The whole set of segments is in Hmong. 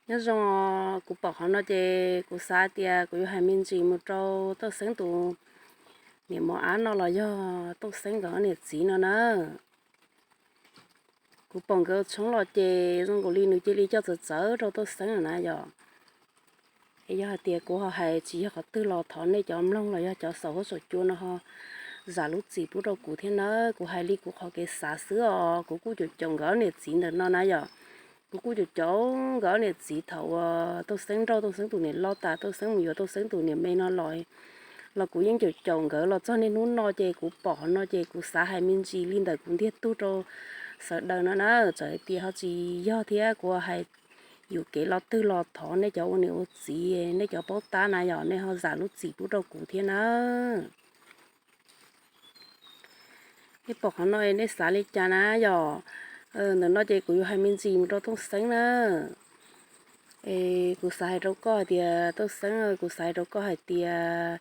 Nyob zoo, kuv pom qhov no ces kuv xav tias kuv yuav hais me ntsis mus rau Tooj Xeeb tus niam mos ab no los yog Tooj Xeeb nkawd niam txiv no na. Kuv pom nkawd tshoob los ces zoo nkaus li nws cia li coj txawv txawv rau Tooj Xeeb na yom. Es yog hais tias kuv ho hais tsis yog qhov twg los thov nej cov mloog los yog cov saum huab saum cua no ho zam lub txim pub rau kuv thiab nawb. Kuv hais li kuv qhov kev xav xwb os, kuv kuj caum caum nkawd niam txiv ntawm no na yom. Kuv kuj caum caum nkawd niam txiv thaum uas Tooj Xeeb nrauj Tooj Xeeb tus niam loj tas, Tooj Xeeb mus yuav Tooj Xeeb tus niam me no los, los kuv yeej caum caum nkawd los txog niaj hnub no ces kuv pom qhov no ces kuv xav hais me ntsis li ntawm kuv ntiag tug rau sawv daws no na. Txawm hais tias ho tsis yog thiab kuv hais yuam kev los twg los thov nej cov ua niam ua txiv, nej cov paub tab na yom, nej ho zam lub txim pub rau kuv thiab na. Nej pom qhov no nej xav li cas na yom? Ntawm no ces kuv yuav hais me ntsis mus rau Tooj Xeeb na. Es kuv xav hais rau koj hais tias Tooj Xeeb, kuv xav hais rau koj hais tias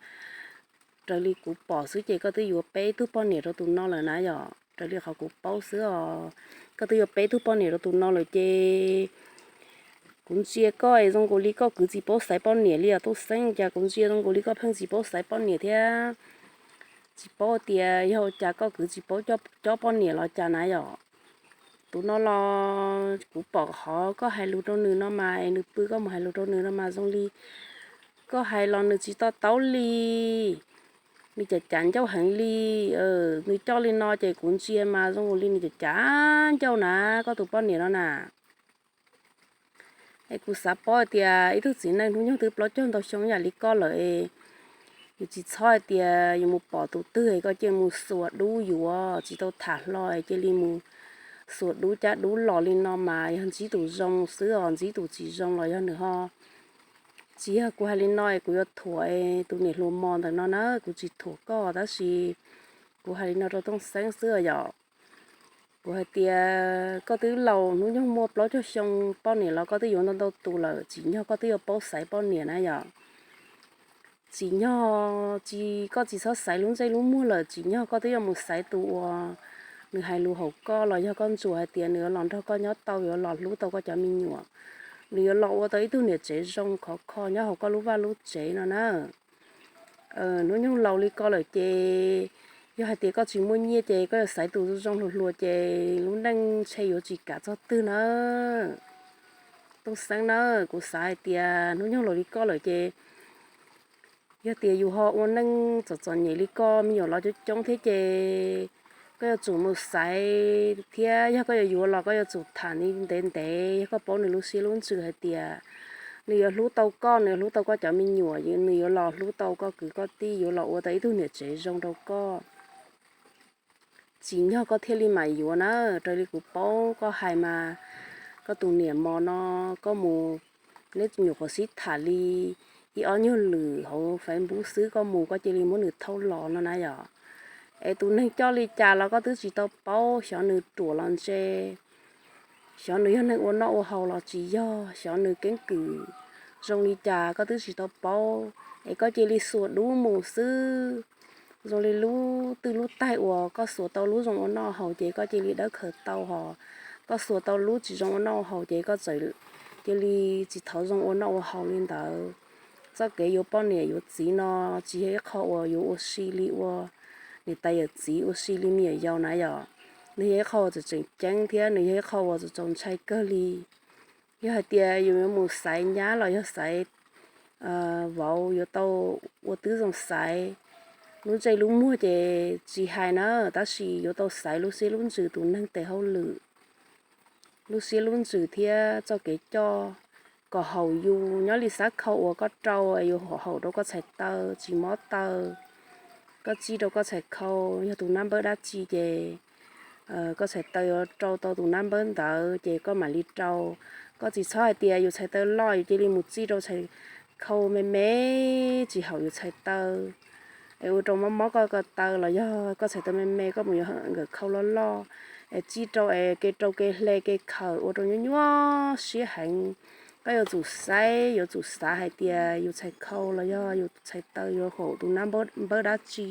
raws li kuv pom xwb ces koj twb yuav peb tug poj niam rau tus no lawm na yom, raws li qhov kuv paub xwb os. Koj twb yuav peb tug poj niam rau tus no lawm ces kuv ntsia koj es zoo nkaus li koj kwv tsis paub xaiv poj niam li os Tooj Xeeb. Cas kuv ntsia zoo nkaus li koj pheej tsis paub xaiv poj niam thiab. Tsis paub tias yog ua cas koj kwv tsis paub cob poj niam los cas na yom. Tus no los kuv pom qhov koj hais lus rau nws no mas, nws pw koj mus hais lus rau nws no mas zoo li koj hais los nws tsis to taub li. Nws cav cav ncauj heev li. Nws coj li no ces kuv ntsia mas zoo nkaus li nws cav cav ncauj na, koj tus poj niam no na. Es kuv xav paub tias ib tug txiv neej hnub nyoog twb plaub caug ntau xyoo yam li koj lawm es yus tsis txhob hais tias yus mus pom tus twg es koj cia mus xuas dub yuav tsis tau tham hlo es cia li mus xuas dub cab dub los li no mas yog ntsib tus zoo xwb os, ntsib tus tsis zoo los yog nws ho tsis yog. Kuv hais li no es kuv yuav thuam tus niam hluas mos ntawm no na, kuv tsis thuam koj tab sis kuv hais li no rau Tooj Xeeb xwb os yom. Kuv hais tias koj twb laus hnub nyoog muaj plaub caug xyoo, poj niam los koj twb yuav ntau ntau tus lawm, tsim nyog koj twb yuav paub xaiv poj niam na yom. Tsim nyog koj tsis txhob xaiv lub ntsej lub muag lawm, tsim nyog koj twb yuav mus xaiv tus uas nws hais lus haum koj los yog koj ntsuas hais tias nws yuav los nrog koj nyob tau, yuav los hlub tau koj cov me nyuam, nws yuav los ua tau ib tug niam tsev zoo khov kho nyob hauv koj lub vaj lub tsev no na. Hnub nyoog laus li koj lawm ces yog hais tias koj tsis muaj nyiaj ces koj yuav xaiv tus zoo zoo hluas hluas ces lub neej ntshe yuav tsis kam txog twg na. Tooj Xeeb na, kuv xav hais tias hnub nyoog laus li koj lawm ces yog tias yus ho ua neej txom txom nyem li koj, me nyuam los coob coob thiab ces koj yuav tsum mus xaiv thiab yog koj yuav yuav los koj yuav tsum tham ntev ntev, yog koj paub nws lub siab lub ntsws hais tias nws yuav hlub tau koj, nws yuav hlub tau koj cov me nyuam, nws yuav los hlub tau koj kwv koj tij, yuav los ua tau ib tug niam tsev zoo rau koj. Tsim nyog koj thiaj li mam yuav na. Raws li kuv paub koj hais mas koj tus niam mos no, koj mus, neb nyuam qhuav sib tham li ib ob nyuag lwm hauv Facebook xwb, koj mus koj cia li muab nws thauj los no na yom. Es tus neeg coj li cas los koj twb tsis tau paub, xyov nws ruam los ntse, xyov nws yog neeg ua noj ua haus los tsis yog, xyov nws keeb kwm zoo li cas koj twb tsis tau paub, es koj cia li xuas dub mus xwb. Zoo li lub twg lub taig uas koj xuas tau lub zoo ua noj haus ces koj cia li dawb khaws tau hos, koj xuas tau lub tsis zoo ua noj ua haus ces koj txawm cia li tsis thov zoo ua noj ua haus li ntawd. Txoj kev yuav poj niam yuav txiv no tsis yog ib qho uas yuav ua si li ua niam tais yawm txiv, ua si li me nyuam yaus na yom. Nws yog ib qho uas tseem tseem ceeb thiab nws yog ib qho uas txaus ntshai kawg li. Yog hais tias yus yuav mus xaiv nyab los yog xaiv vauv yuav tau ua tib zoo xaiv. Lub ntsej lub muag ces tsis hais na, tab sis yuav tau xaiv lub siab lub ntsws tus neeg tes hauj lwm, lub siab lub ntsws thiab txoj kev coj kom haum yus. Nyob li xab khau uas koj rau yus haum rau koj txhais taw tsis mob taw, koj tsij rau koj txhais khau yog tus nab npawb dab tsi ces koj txhais taw yuav rau tau tus nab npawb ntawd ces koj mam li rau. Koj tsis txhob hais tias yus txhais taw loj yus cia li mus tsij rau txhais khau me me tsis haum yus txhais taw, es ua rau mob mob koj ko taw los yog koj txhais taw me me koj mus yuav nkawm khau loj loj es tsij rau es kev rau kev hle kev khawm ua rau nyuaj nyuaj siab heev. Koj yuav tsum xaiv, yuav tsum xav hais tias yus txhais khau los yog yus txhais taw yuav haum tus nab npawb dab tsi,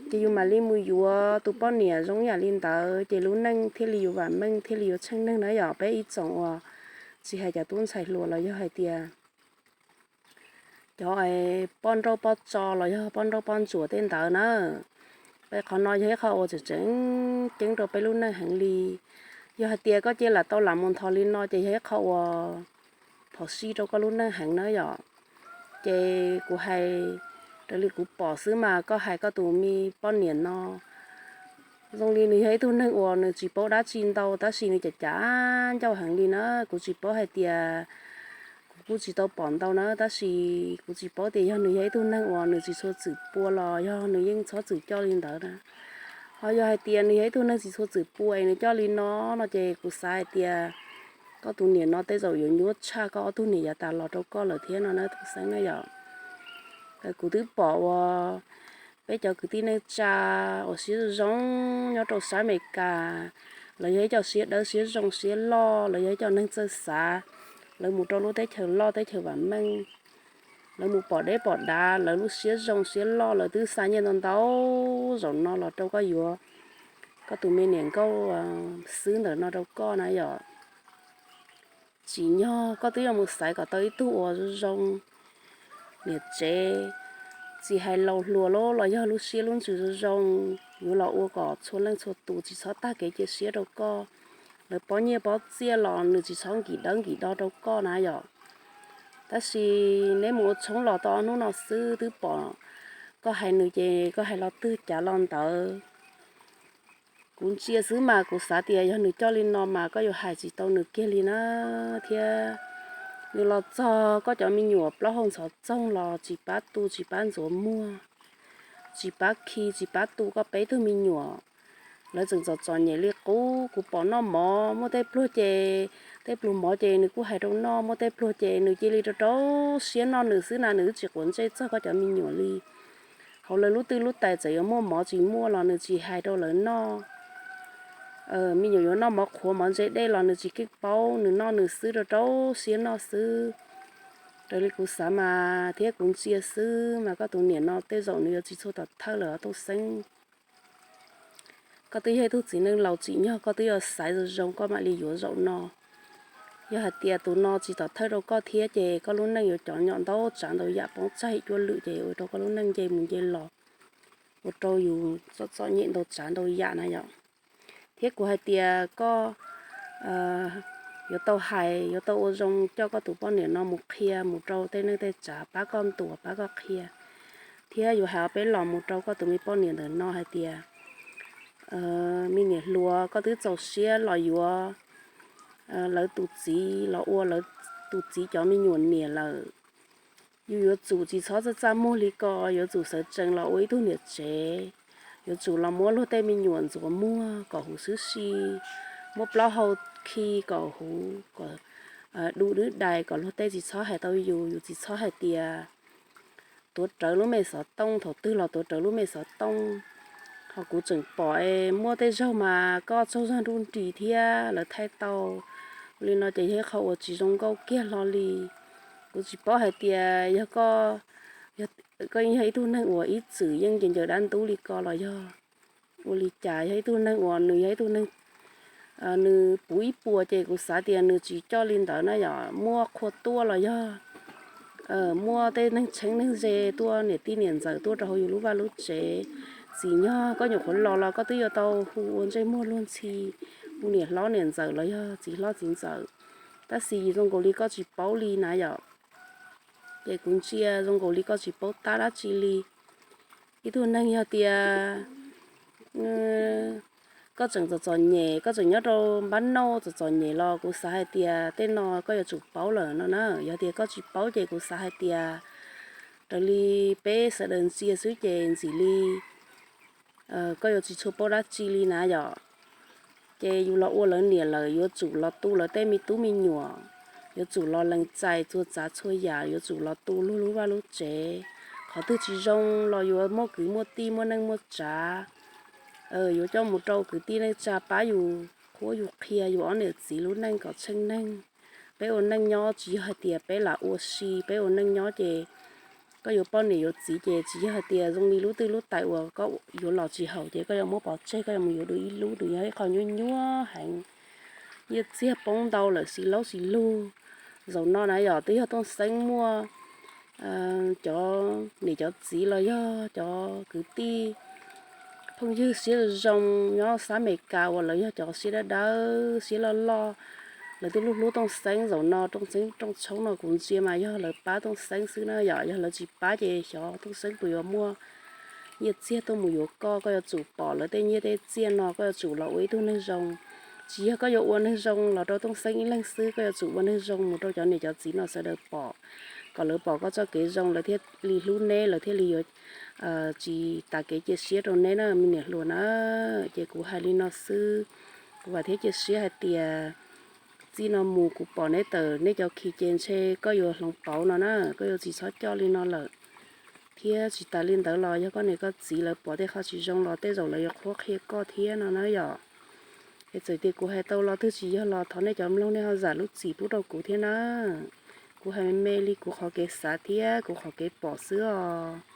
ces yus mam li mus yuav tus poj niam zoo yam li ntawd ces lub neej thiaj li yuav vam meej thiaj li yuav tsheej neeg na yom. Peb ib tsoom uas tsis hais cov tub ntxhais hluas los yog hais tias cov poj nrauj poj tso los yog poj nrauj poj ntsuam tej ntawd na. Qhov no yog ib qho uas tseem tseem ceeb rau peb lub neej heev li. Yog hais tias koj cia li tau lam mus nthos li no ces yog ib qho uas phom sij rau koj lub neej heev na yom. Ces kuv hais raws li kuv pom xwb mas koj hais koj tus me poj niam no zoo li nws yog ib tug neeg uas nws tsis paub dab tsi ntau tab sis nws cav cav ncauj heev li na. Kuv tsis paub hais tias, kuv kuj tsis tau pom ntau na tab sis kuv tsis paub tias yog nws yog ib tug neeg uas nws tsis tshua txwm pua los yog nws yeej txhob txwm coj li ntawd na. Ho yog hais tias nws yog ib tug neeg tsis tshua txwm pua es nws coj li no no ces kuv xav hais tias koj tus niam no tej zaum yuav nyuaj tshaj koj ob tug niam yav tas los rau koj lawm thiab no na Tooj Xeeb na yom. Kuv twb pom uas peb cov kwv tij neej tsa uas siab zoo zoo nyob rau sab Amelikas, lawv yog ib co siab dawb siab zoo siab loj, lawv yog ib co neeg txawj xav, lawv mus rau lub teb chaws loj teb chaws vam meej, lawv mus pom deb pom dav, lawv lub siab zoo siab loj, lawv twb xa nyiaj ntau ntau zaum no los rau koj yuav koj tus me niam nkauj xwb ntawm no rau koj na yom. Tsim nyog koj twb yuav mus xaiv kom tau ib tug uas zoo zoo, niam tsev, tsis hais laus hluas los los yog lub siab lub ntsws zoo zoo, yuav los ua kom txhua leej txhua tus tsis txhob tag kev cia siab rau koj. Lawv pob nyiaj pob txiaj los nws tsis txhob nkim dawb nkim do rau koj na yom. Tab sis neb mus ua tshoob los tau ob hnub no xwb twb pom koj hais nws ces koj hais lo twg cav lo ntawd. Kuv ntsia xwb mas kuv xav tias yog nws coj li no mas koj yuav hais tsis tau nws kiag li na. Thiab nws los txog koj cov me nyuam plaub hau ntxhov txoog los tsis pab tu tsis pab ntxuav muag, tsis pab khi tsis pab tu koj peb tug me nyuam. Lawv tseem txom txom nyem li qub, kuv pom noj mov muaj tej pluag ces, tej pluag mov ces nws kuj hais rau noj, muaj tej pluag ces nws cia li rau rau siab noj nws xwb na, nws twb tsis quav ntsej txog koj cov me nyuam li. Hauv lawv lub twj lub tais txawm yuav muaj mov tsis muaj los nws tsis hais rau lawv noj. Me nyuam yuav noj mov qhuav mov ntse dej los nws tsis keej paub, nws noj nws xwb rau rau siab noj xwb. Raws li kuv xav mas thiab kuv ntsia xwb mas koj tus niam no tej zaum nws yuav tsis txhua tom thawj lawm os Tooj Xeeb. Koj twb yog ib tug txiv neej laus tsim nyog koj twb yuav xaiv zoo zoo koj mam li yuav zaum no. Yog hais tias tus no tsis tom thawj rau koj thiab ces koj lub neej yuav cov nyom ntau tsav ntau yam poob tsaig cuaj lwm ces ua rau koj lub neej nce mus nce los, ua rau yus txom txom nyem ntau tsav ntau yam na yom. Thiab kuv hais tias koj yuav tau hais, yuav tau ua zoo coj koj tus poj niam no mus qhia mus rau tej neej tej tsav pab koj ntuas pab koj qhia. Thiab yuav hais ob peb los mus rau koj tus me poj niam ntawm no hais tias, me niam hluas, koj twb txaus siab los yuav lawv tus txiv, los ua lawv tus txiv cov me nyuam niam lawm. Yus yuav tsum tsis txhob txaj txaj muag li ko, yuav tsum sawv tsees los ua ib tug niam tsev. Yuav tsum los muab luag tej me nyuam ntxuav muag kom huv xwb si, muab plaub hau khi kom huv, kom du dwb dais kom luag tej tsis txhob hais tau yus, yus tsis txhob hais tias tuav rawv lub me xov tooj, thaum twg los tuav rawv lub me xov tooj. Ho kuv tseem pom es muaj tej zaug mas koj tsaug zog nruj nris thiab lawv thaij tau. Ua li no ces yog ib qho uas tsis zoo nkauj kiag hlo li. Kuv tsis paub hais tias yog koj, koj yeej yog ib tug neeg uas ib txwm yeej ncaws ncaws dab ntub li ko los yog ua li cas, yog ib tug neeg uas nws yog ib tug neeg nws puv ib puas ces kuv xav tias nws tsis coj li ntawd na yom, muaj qhua tuaj los yog muaj tej neeg txheeb neeg ze tuaj, niam tij niam ntxawm tuaj rau hauv yus lub vaj lub tsev. Tsim nyog koj nyuam qhuav los los koj twb yuav tau hu ua ntsej muag luag ntxhi, hu niam hlob niam ntxawm los yog txiv hlob txiv ntxawm. Tab sis zoo nkaus li koj tsis paub li na yom. Ces kuv ntsia zoo nkaus li koj tsis paub tab dab tsi li. Ib tug neeg yog tias koj tseem txom txom nyem, koj tseem nyob rau npab nauj txom txom nyem los kuv xav hais tias tej no koj yuav tsum paub lawm no na. Yog tias koj tsis paub ces kuv xav hais tias raws li peb sawv daws ntsia xwb ces ntxim li koj yuav tsis tshua paub dab tsi li na yom. Ces yus los ua lawv niam lawm yuav tsum los tu lawv tej me tub me nyuam, yuav tsum los lees txais txhua tsav txhua yam, yuav tsum los tu luag lub vaj lub tsev. Qhov twg tsis zoo los yuav muaj kwv muaj tij muaj neej muaj tsav, yuav coj mus rau kwv tij neej tsa pab yus qhuab yus qhia yus ob niam txiv lub neej kom tsheej neeg. Peb ua neej nyob tsis yog hais tias peb lam ua si, peb ua neej nyob ces koj yuav poj niam yuav txiv ces tsis yog hais tias zoo li lub twj lub tais uas koj yuav los tsis haum ces koj yuav muab pov tseg, koj yuav mus yuav dua ib lub, nws yog ib qho nyuaj nyuaj heev. nyiaj txiag poob ntau lawm, xis laub xis lug. Zaum no na yom, twb yog Tooj Xeeb muaj cov niam cov txiv los yog cov kwv tij phooj ywg siab zoo nyob sab Amelikas uas lawv yog cov siab dawb dawb siab loj loj, lawv twb hlub hlub Tooj Xeeb. Zaum no Tooj Xeeb rooj tshoob no kuv ntsia mas yog lawv pab Tooj Xeeb xwb na yom. Yog lawv tsis pab ces xyov Tooj Xeeb puas yuav muaj nyiaj txiag tuaj mus yuav koj. Koj yuav tsum pom lawv tej nyiaj tej txiaj no, koj yuav tsum los ua ib tug neeg zoo. Tsis yog koj yuav ua neeg zoo los rau Tooj Xeeb ib leeg xwb, koj yuav tsum ua neeg zoo mus rau cov niam cov txiv no sawv daws pom, kom lawv pom koj txoj kev zoo lawv thiaj li hlub neb, lawv thiaj li yuav tsis tas kev cia siab rau neb na me niam hluas na. Ces kuv hais li no xwb, kuv vam thiab cia siab hais tias txij no mus kuv pom neb tawm neb cov khi ces ntshe koj yuav hloov pauv no na, koj yuav tsis txhob coj li no lawm. Thiab tsis tas li ntawd los yog koj niam koj txiv lawv pom tej qho tsis zoo los tej zaum lawv yuav qhuab qhia koj thiab no na yom. Es txawm tias kuv hais tau los twb tsis yog los thov nej cov mloog nej ho zam lub txim pub rau kuv thiab na. Kuv hais me me li kuv qhov kev xav thiab kuv qhov kev pom xwb os.